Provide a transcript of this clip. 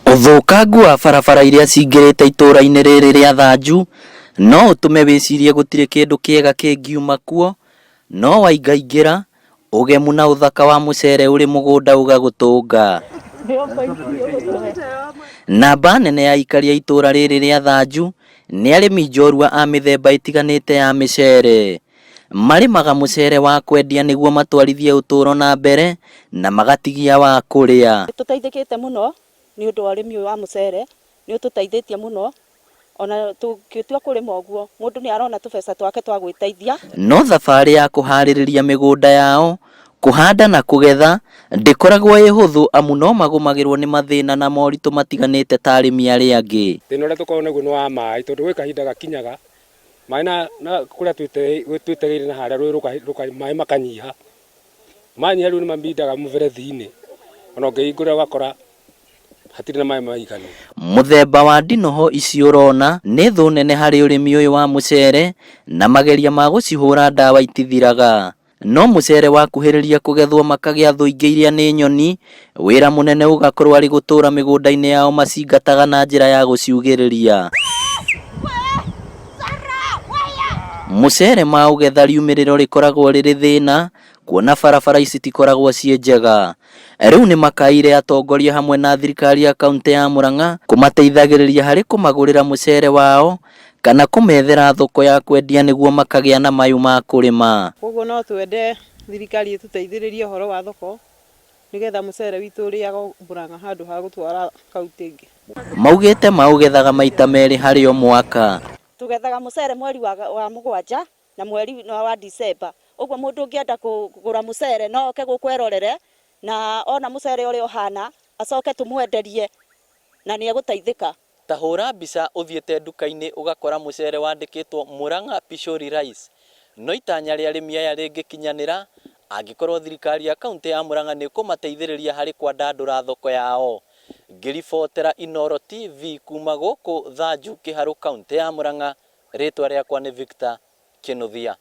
Ũthũkangu wa barabara iria cingĩrĩte itũra-inĩ rĩrĩ rĩa Thanju no ũtũme wĩcirie gũtirĩ kĩndũ kĩega kĩngiuma kuo, no waingaingĩra, ũgemu na ũthaka wa mũcere ũrĩ mũgũnda ũgagũtũnga. Namba nene ya aikari a itũra rĩrĩ rĩa Thanju nĩ arĩmi njorua a mĩthemba ĩtiganĩte ya mĩcere. Marĩmaga mũcere wa kwendia nĩguo matwarithie ũtũũro na mbere na magatigia wa kũrĩa. Nĩ tũteithĩkĩte mũno nĩ ũndũ wa ũrĩmi ũyũ wa mũcere, nĩ ũtũteithĩtie mũno, ona tũngĩtua kũrĩma ũguo, mũndũ nĩ arona tũbeca twake twa gwĩteithia. No thabarĩ ya kũharĩrĩria mĩgũnda yao, kũhanda na kũgetha ndĩkoragwo ĩ hũthũ amu no magũmagĩrwo nĩ mathĩna na moritũ matiganĩte ta arĩmi arĩa angĩ. Thĩna ũrĩa tũkoragwo naguo nĩ wa maĩ tondũ gwĩ kahinda gakinyaga Maĩ na na kũrĩa twĩtegeire na harĩa rũĩ rũka maĩ makanyiha. Manyiha rĩu nĩ mamindaga mũberethi-inĩ, ona ũngĩhingũra ũgakora hatirĩ na maĩ maiganu. Mũthemba wa ndinoho ici ũrona nĩ thũ nene harĩ ũrĩmi ũyũ wa mũcere na mageria ma gũcihũra ndawa itithiraga. No mũcere wakuhĩrĩria kũgethwo makagĩa thũ ingĩ iria nĩ nyoni, wĩra mũnene ũgakorwo arĩ gũtũra mĩgũnda-inĩ yao macingataga na njĩra ya gũciugĩrĩria. Mũcere maũgetha riumĩrĩro rĩkoragwo rĩrĩ thĩna kuona barabara ici citikoragwo ciĩ njega. Rĩu nĩmakaĩire atongoria hamwe na thirikari ya kauntĩ ya Murang'a kũmateithagĩrĩria harĩ kũmagũrĩra mũcere wao kana kũmethera thoko ya kwendia nĩguo makagĩa na mayũ ma kũrĩma. Kwoguo no twende thirikari ĩtũteithĩrĩrie ũhoro wa thoko nĩgetha mũcere witũ ũrĩagwo Murang'a handũ ha gũtwara kauntĩ ĩngĩ. Maugĩte maũgethaga maita merĩ harĩ o mwaka. Tũgethaga mũcere mweri wa mũgwanja na mweri wa December. Ũguo mũndũ ũngĩenda kũgũra mũcere no oke gũkũ erorere na ona mũcere ũrĩa ũhana acoke tũmwenderie na nĩ egũteithĩka. Ta hũra mbica ũthiĩte nduka-inĩ ũgakora mũcere wandĩkĩtwo Murang'a Pishori Rice. No itanya rĩa arĩmi aya rĩngĩkinyanĩra angĩkorwo thirikari ya kauntĩ ya Murang'a nĩ ĩkũmateithĩrĩria harĩ kwandandũra thoko yao. Ngĩribotera Inooro TV kuma gũkũ Thanju Kĩharũ kauntĩ ya Murang'a, rĩtwa rĩakwa nĩ Victor Kĩnuthia.